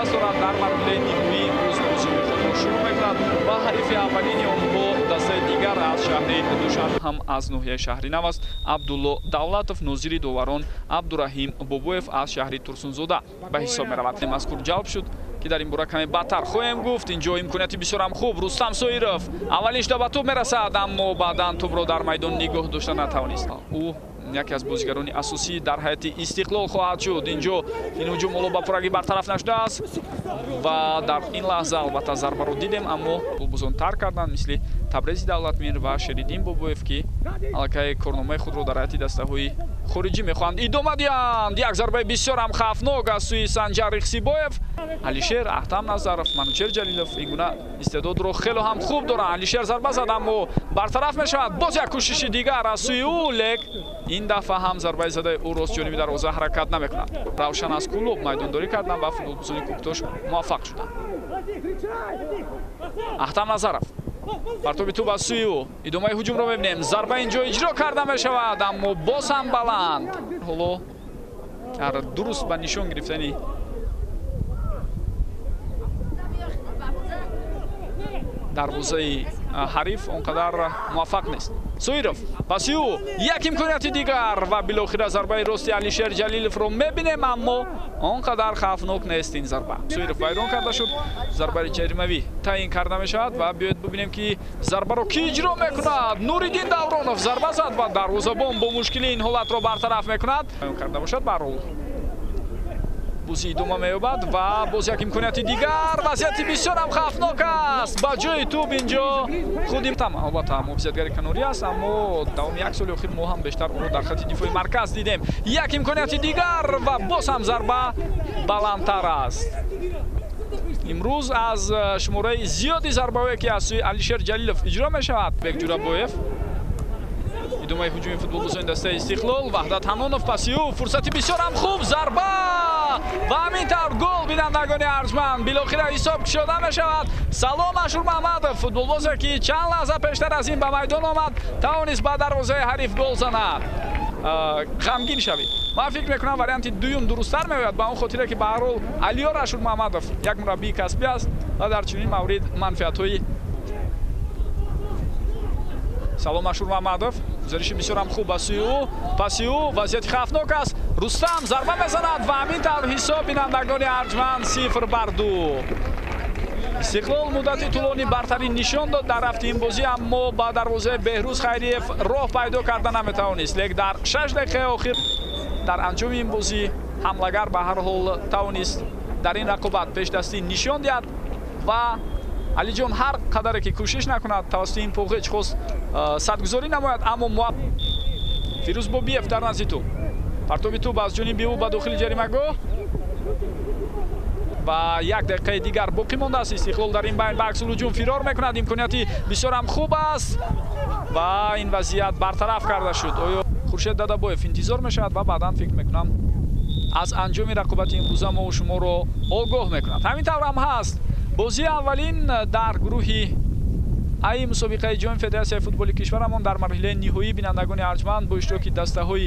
даст дорад. Дар марҳилаи ниҳоии имрӯз бозиҳои худро шурӯъ мекунад ва ҳарифи аввалини онҳо дастаи дигар аз шаҳри Душанбе ҳам аз ноҳияи Шаҳри Нав аст. Абдулло Давлатов, нозири доварон Абдураҳим Бобоев аз шаҳри Турсунзода ба ҳисоб меравад. Мазкур ҷалб шуд, ки дар ин бора каме баъдтар хоҳем гуфт. Инҷо имконияти бисёрам хуб. Рустам Соиров аввалин шуда ба тӯб мерасад, аммо баъдан тӯбро дар майдон нигоҳ дошта натавонист. Ӯ яке аз бозигарони асосӣ дар ҳайати Истиқлол хоҳад шуд. Инҷо ин ҳуҷум ҳоло ба пуррагӣ бартараф нашудааст ва дар ин лаҳза албатта зарбаро дидем, аммо голбозон тарк карданд, мисли Табрези Давлатмир ва Шериддин Бобоев, ки аллакай корномаи худро дар ҳайати дастаҳои хориҷӣ мехоҳанд идома диҳанд. Як зарбаи бисёрам хавфнок аз сӯи Санҷар Ихсибоев. Алишер, Аҳтам Назаров, Манучер Ҷалилов ин гуна истеъдодро хело ҳам хуб доранд. Алишер зарба зад, аммо бартараф мешавад. Боз як кӯшиши дигар аз сӯи ӯ, лек ин дафъа ҳам зарбаи задаи ӯ рост ҷониби дарвоза ҳаракат намекунад. Равшан аз Кӯлоб майдондорӣ карданд ва футболбозони Кӯктош муваффақ шуданд. Аҳтам Назаров, партоби тӯб аз сӯи ӯ, идомаи ҳуҷумро мебинем. Зарба инҷо иҷро карда мешавад, аммо боз ҳам баланд. Ҳоло дар дуруст ба нишон гирифтани дарвозаи ҳариф он қадар муваффақ нест. Соиров паси ӯ, як имконияти дигар ва билохира зарбаи рости Алишер Ҷалиловро мебинем, аммо он қадар хавфнок нест ин зарба. Соиров вайрон карда шуд, зарбаи ҷаримавӣ таъин карда мешавад ва биёед бибинем, ки зарбаро кӣ иҷро мекунад. Нуриддин Давронов зарба зад ва дарвозабон бо мушкилӣ ин ҳолатро бартараф мекунад. Карда бошад, барҳол бозӣ идома меёбад ва боз як имконияти дигар. Вазъияти бисёрам хавфнок аст. Ба ҷои тӯб инҷо худи там албатта муҳофизатгари канорӣ аст, аммо давоми як соли охир мо ҳам бештар ӯро дар хати дифои марказ дидем. Як имконияти дигар ва боз ҳам зарба баландтар аст. Имрӯз аз шумораи зиёди зарбаҳое, ки аз сӯи Алишер Ҷалилов иҷро мешавад, Бек Ҷурабоев, идомаи ҳуҷуми футболбозони дастаи Истиқлол, Ваҳдат Ҳанонов паси ӯ, фурсати бисёрам хуб, зарба ва ҳамин тавр гол. Бинандагони арҷманд, билохира ҳисоб кушода мешавад. Салом Ашурмаҳмадов, футболбозе, ки чанд лаҳза пештар аз ин ба майдон омад, тавонист ба дарвозаи ҳариф гол занад. Ғамгин шавед. Ман фикр мекунам, варианти дуюм дурусттар меояд, ба он хотире, ки ба ҳар ҳол Алиёр Ашурмаҳмадов як мураббии касбӣ аст ва дар чунин маврид манфиатҳои Салом Ашурмаҳмадов, гузариши бисёрам хуб ба сӯи ӯ, паси ӯ вазъияти хавфнок аст. Рустам зарба мезанад ва ҳамин тавр ҳисоб, бинандагони арҷманд, 0-2. Истиқлол муддати тӯлонӣ бартарӣ нишон дод дар рафти ин бозӣ, аммо ба дарвозаи Беҳрӯз Хайриев роҳ пайдо карда наметавонист. Лек дар 6 дақиқаи охир дар анҷоми ин бозӣ ҳамлагар ба ҳар ҳол тавонист дар ин рақобат пешдастӣ нишон диҳад ва Алиҷон ҳар қадаре ки кӯшиш накунад, тавассути ин поғеч хост садгузорӣ намояд, аммо Фирӯз Бобиев дар назди тӯб, партоби тӯб аз ҷониби ӯ ба дохили ҷаримагоҳ ва як дақиқаи дигар боқӣ мондааст. Истиқлол дар ин байн ба аксулҳуҷум фирор мекунад, имконияти бисёрам хуб аст ва ин вазъият бартараф карда шуд. Оё Хуршед Дадабоев интизор мешавад ва баъдан фикр мекунам, аз анҷоми рақобати имрӯза мо шуморо огоҳ мекунад. Ҳамин тавр ҳам ҳаст. Бозии аввалин дар гурӯҳи ай мусобиқаи ҷоми Федератсияи футболи кишварамон дар марҳилаи ниҳоӣ, бинандагони арҷманд, бо иштироки дастаҳои